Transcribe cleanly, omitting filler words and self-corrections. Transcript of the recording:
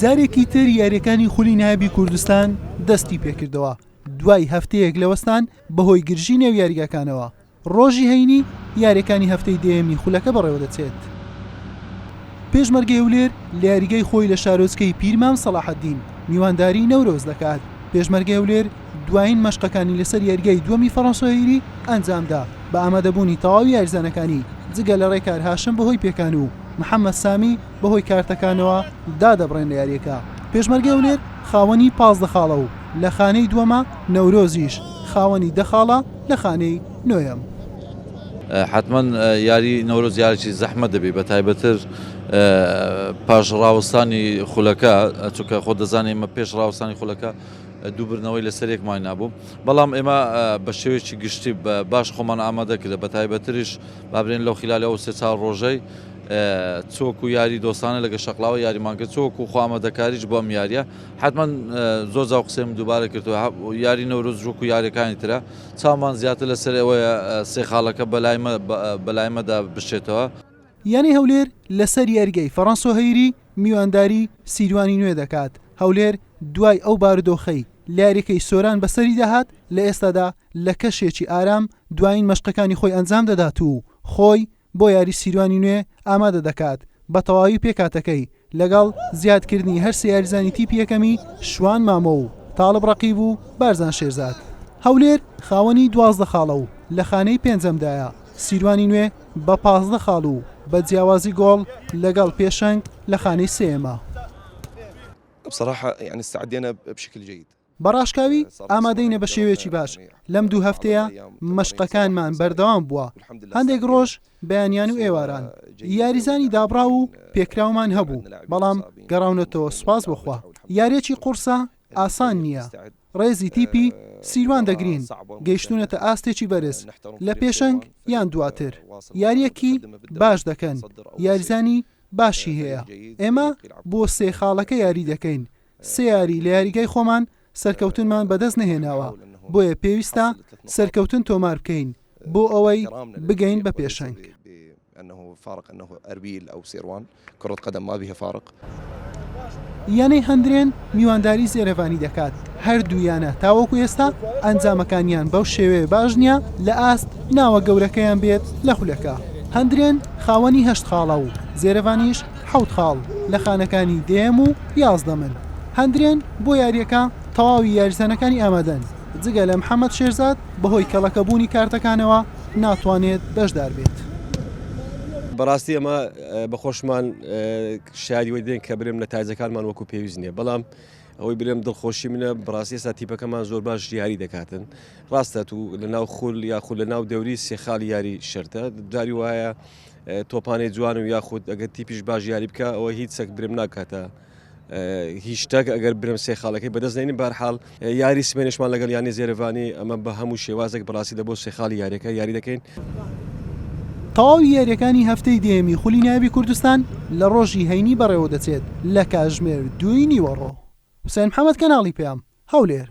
جارێکی تر یاریەکانی خولی نایابی کوردستان دەستی پێکردەوە دوای هەفتەیەک لە وەستان بەهۆی گرژی نێو یاریگاکانەوە ڕۆژی هەینی یاریەکانی هەفتەی دەیەمی خولەکە بەڕێوەدەچێت. پێشمەرگەی هەولێر لە یاریگای خۆی لە شارۆچکەی پیرمام سەڵاحەدین میوانداری نەورۆز دەکات. پێشمەرگەی هەولێر دوایین مەشقەکانی لەسەر یاریگای دووەمی فەڕەنسۆ هەیری ئەنجامدا بە ئامادەبوونی تەواوی یاریزانەکانی جگە لە ڕێکار هاشم بەهۆی پێکان و محەمەد سامی بەهۆی کارتەکانەوە دادەبڕێن لە یارییەکە. پێشمەرگەی هەولێر خاوەنی 15 خاڵە و لە خانەی دووەمە، نەورۆزیش خاوەنی دە خاڵە لە خانەی نۆیەم. حەتمەن یاری نەورۆز یاریی زەحمەت دەبی بە تایبەتر پاش ڕاوەستانی خولەکە چونکە خۆت دەزانانی ئێمە پێش ڕاوەستانی خولەکە دوو بردنەوەی لەسەر یەکمان نابوو بەڵام ئێمە بە شێوەیەکی گشتی باش خۆمان ئامادە کردە بە تایبەتریش بابرێن لەو خلالی ئەو سێ چار ڕۆژەی چۆک و یاری دۆستانە لەگە شەقلاوە یاریمان کرد چۆک و خۆ ئامادەکاریش بۆ ئەم یاریە حتمما زۆر جاو قسەیم دووبارە کردەوە یاری نەورۆز وەکو یاریەکانی ترە چاومان زیاتر لەسەر ئەوەیە سێ خاڵەکە بەلای مەدا بشێتەوە. یانەی هەولێر لەسەر یاریگای فەڕەنسۆ هەیری میوانداری سیروانی نوێ دەکات، هەولێر دوای ئەو بارودۆخەی لە یاریەکەی سۆران بەسەریدا هات لە ئێستادا لە کەشێکی ئارام دوایین مەشقەکانی خۆی ئەنجام دەدات و خۆی بۆ یاری سیروانی نوێ ئامادە دەکات بە تەواوی پێکهاتەکەی لەگەڵ زیادکردنی هەرسێ یاریزانی تیپی یەکەمی شوان مامۆ و تاڵب ڕەقیب و بارزان شێرزاد. هەولێر خاوەنی 12 خاڵە و لە خانەی پێنجەمدایە، سیروانی نوێ بە 15 خاڵ و بە جیاوازی گۆڵ لەگەڵ پێشەنگ لە خانەی سێیەمە. بصراحة يعني استعدينا بشكل جيد. بە ڕاشکاوی ئامادەینە بە شێوەیەکی باش، لەم دوو هەفتەیە مەشقەکانمان بەردەوام بووە، هەندێک ڕۆژ بەیانیان و ئێواران یاریزانی دابڕاو و پێکراومان هەبوو، بەڵام گەڕاونەتەوە سوپاس بۆ خوا. یارییەکی قوڕسە، ئاسان نییە، ڕێزی تیپی سیروان دەگرین، گەیشتوونەتە ئاستێکی بەرز، لە پێشەنگ یان دواتر، یارییەکی باش دەکەن، یاریزانی باشی هەیە، ئێمە بۆ سێ خاڵەکە یاری دەکەین، سێ یاری لە یاریگای خۆمان سەرکەوتنمان بەدەست نەهێناوە، بۆیە پێویستە سەرکەوتن تۆمار بکەین بۆ ئەوەی بگەین بە پێشەنگ. یانەی هەندرێن میوانداری زێرەڤانی دەکات، هەردوو یانە تاوەکو ئێستا ئەنجامەکانیان بەو شێوەیە باش نییە لە ئاست ناوە گەورەکەیان بێت لە خولەکە. هەندرێن خاوەنی هەشت خاڵە و زێرەڤانیش حەوت خاڵ لە خانەکانی دەیەم و یازدەمن. هەندرێن بۆ یارییەکە تەواوی یاریزانەکانی ئامادەن، جگە لە محەمەد شێرزاد بەهۆی کەڵەکەبوونی کارتەکانەوە ناتوانێت بەشداربێت. بەڕاستی ئەمە بە خۆشمان شایەدی وەی دێن کە برێم نەتایجەکانمان وەکو پێویست نییە بەڵام ئەوەی برێم دڵخۆشی منە بەڕاستی ئێستا تیپەکەمان زۆر باش یاری دەکاتن ڕاستە تو لە ناو خول یاخود لە ناو دەوری سێ خاڵی یاری شەرتە جاری وایە تۆپانەی جوان و یاخود ئەگەر تیپیش باش یاری بکە ئەوە هیچ سەک برم ناکاتە هیچ شتێک ئەگەر برم سێ خاڵەکەی بەدەست نێنین بەرحاڵ یاری سمێنشمان لەگەڵ یانی زێرەڤانی ئەمە بە هەموو شێوازێک بەڕاستی لە بۆ سێ خاڵی یاریەکە یاری دەکەین. تەواوی یارییەکانی هەفتەی دەیەمی خولی نایابی کوردستان لە ڕۆژی هەینی بەڕێوەدەچێت لە کاتژمێر دووی نیوەڕۆ. حوسێن محەمەد کەناڵی پەیام، هەولێر.